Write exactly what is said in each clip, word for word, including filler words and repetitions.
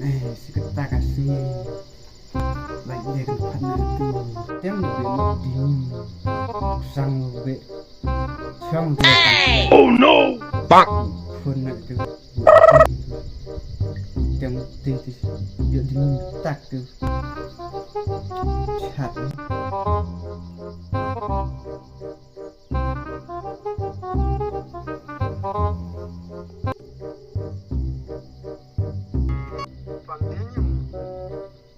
Eh, si kata ka sngi. Like dia kan pat na tu. Tem de be nok ding. Sang be. Sang de. Oh no! Bang! Phone na tu. Tem ting ti. Yo ding tak tu. Chat.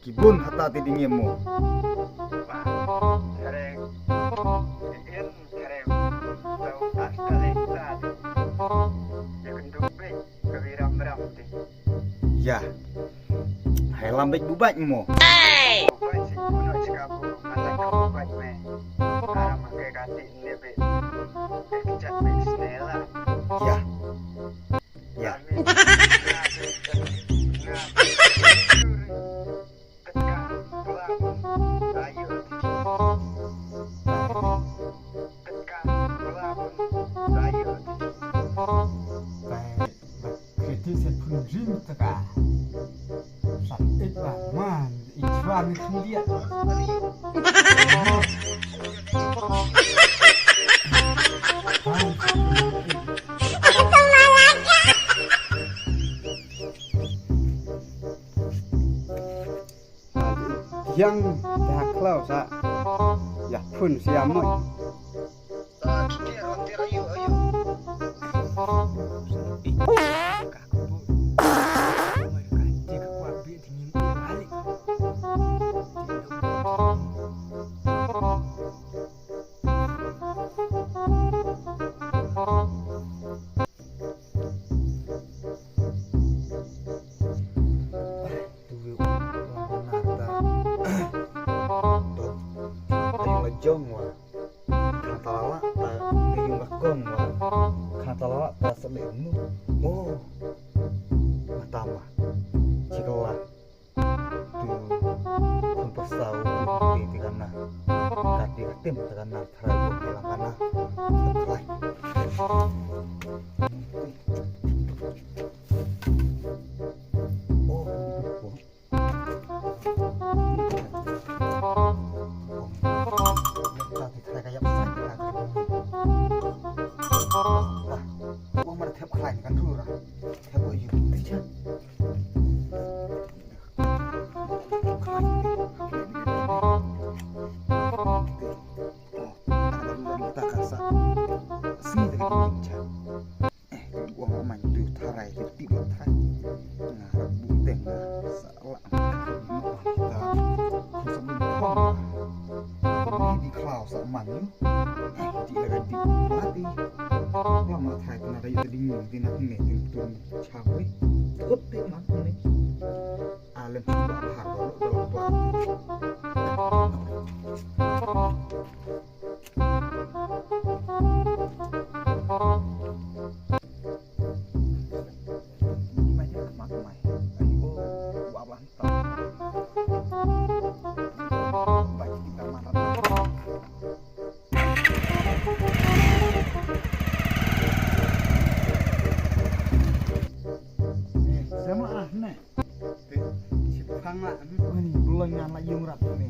Ki bun hata te ding ïa mo. Ïa. Hai lam bek bubat mo. Ïa. Ïa. Yang ta khlaw sa. Ya phun sia mut. Tu wi u wan nar ta. To. Ayu la jong wa. Kata la la ta. Ayu la kong wa. Kata la la ta sele nu. Oh. Mata ma. Chikala. Tu. Kum pasau. Ti ti kana. Kati katim ta kana. Tharai ko kilang kana. Tharai. Nga hap bu teng nga sa la. Khun sa bun khong. Khun di di khlaw sa man yu. Di la di pati. Wa ma thai tuna da yu di ngi di na ne di tun cha wi. Tut ti man ne. Alem ba har ba ba ba. Sama ah ne. Phang la, ani beloi ngan la yung rat ni.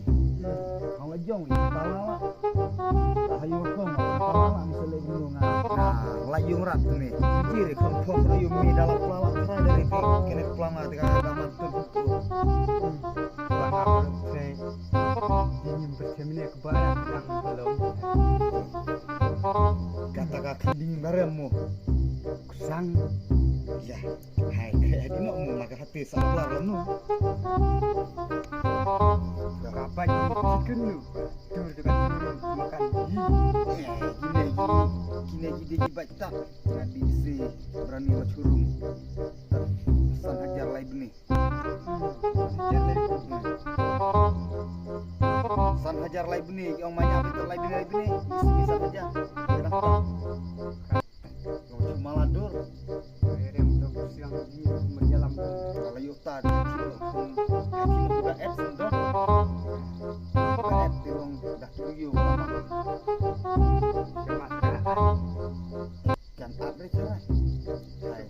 Phang la jong, ta la la. Ta yung kong, ta la la, ni sele yung ngan. La yung rat ni. Kiri kon phang la yung mi dalam pelala, tra dari ke, kene pelala tiga dalam tu. Pelala tre, dingin bersemine ke barat, yang belum. Kata kaki dingin bareng mo. Kusang. Ya. Hai, kre di nok mo, maka hati sa bla bla no. Ka ba ji chicken no. Tur tu kan makan ji. Eh, gine ji, gine ji di ji baik tak. Ngadi si berani macurung. San hajar lai bini. San hajar lai bini, yang manya betul lai bini, lai bini. Bisa, bisa saja. Kenapa? Long cuma ladur. Erem tu siang ni berjalan. Kalau yuta di sini pun, di sini juga ads tu. Ads di long dah tuju. Cuma kan ad ni cara. Hai.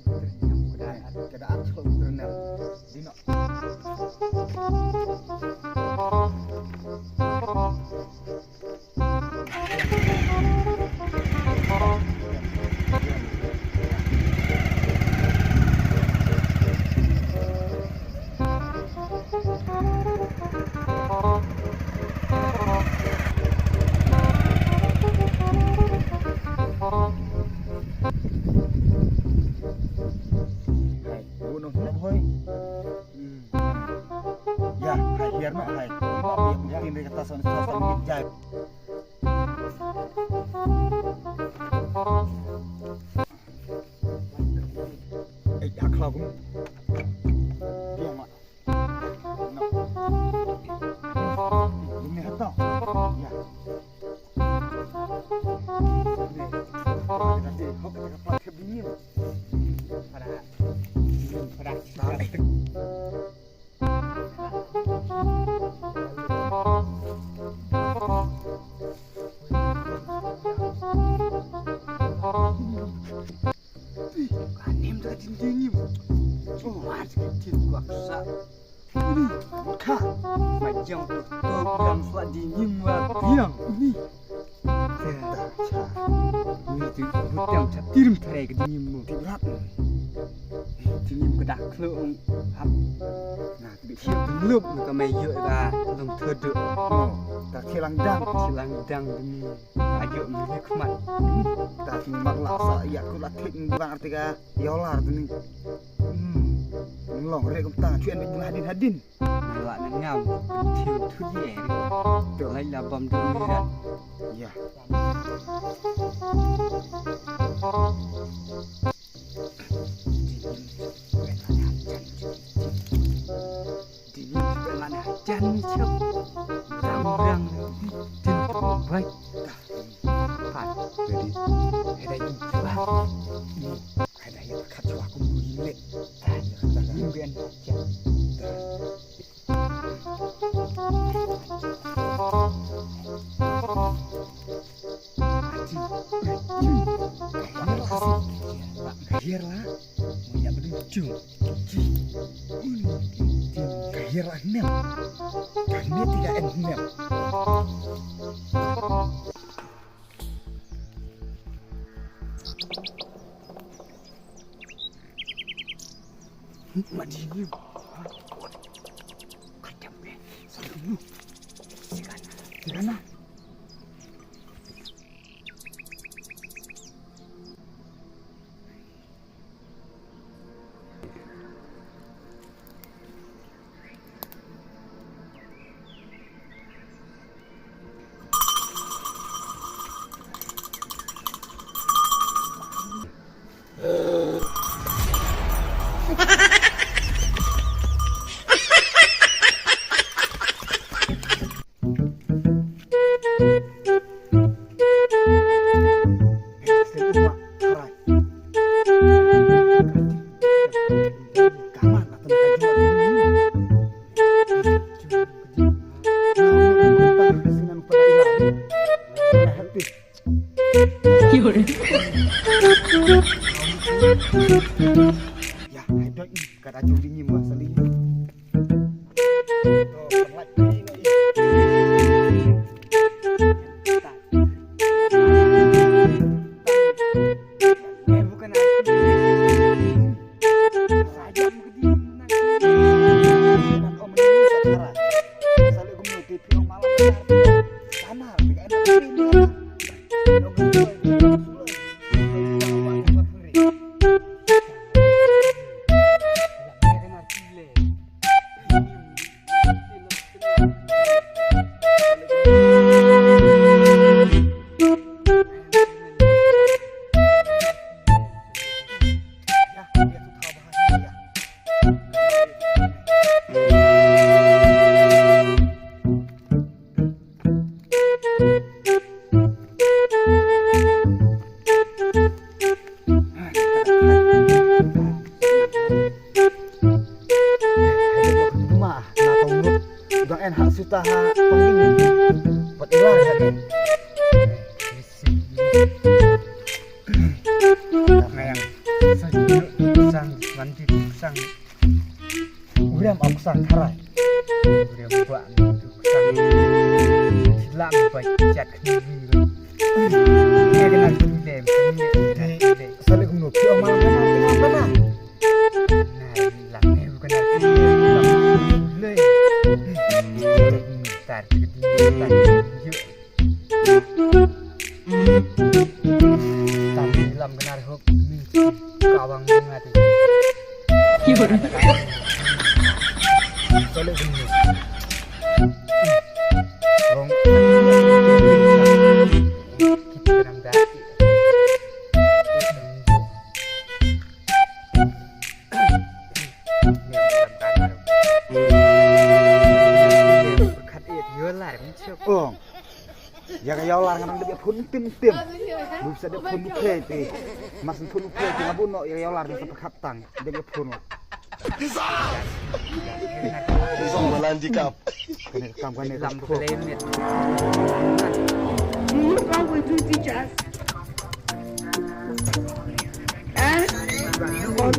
Kada ad tu terkenal. Dino. Biar noh hai. Biar noh biar mungkin dari kata sound sound jai. Eh, dah kelar gua. Biar mak. Noh. Ini hata. Ya. Ini. Kita di hok kita keplak ke bingin. Pada. Pada. Pada. Kanem da ding ding im. Cuma sedikit waksa. Ini ka. Majang tu tu yang sela ding im wa biang. Ini. Ini tu butang chatirim tare ke ding im. Tirat. Ding im ke dak klung. Hap. Nah, Bi thiep lup na ka mei ïoh ka long thadu. Oh, ta khilang dang. Khilang dang dini. Ajo mi khmat. Ta ki mak la sa ïa ku la thik ni bang arti ka yolar dini. Hmm. Long re kum tang chuen bi bunga hadin hadin. Ni la na ngam. Thiep thud ye. Tu lai la bam dum ni rat. Ya. Kahir lah. Mo ïa bdeng jong. Kahir lah nem. Kahir ti ka en nem. Ma di ni. Ka dam be. Sa lu. Tigana. Tigana. Ya, hai doi, ka da jong ding ïa ma sali. Ngayang. Sang, sang, sang. Urem am sang karai. Urem ba tu sang. Lam ba chat kni. Ngayang kena dilem. Salik kumno ki oma kena kena kena. Nah, lam ni bukan aku. Lam le. Tar kedi tar kedi. Tapi lam kena hok ni kawang bunga tu. Balik dulu. Bong. Ong. Ïa ka ïawlar nga dang dep ïa phone tim tim. Bun sa dep phone u Phe te. Mar syn phone u Phe te nga bun noh ïa ka ïawlar nga sa pyrkhat tang. Dep ïa phone. Song balan jikap. Kane kam kane kam. Do you know what we do, teachers? Eh? What?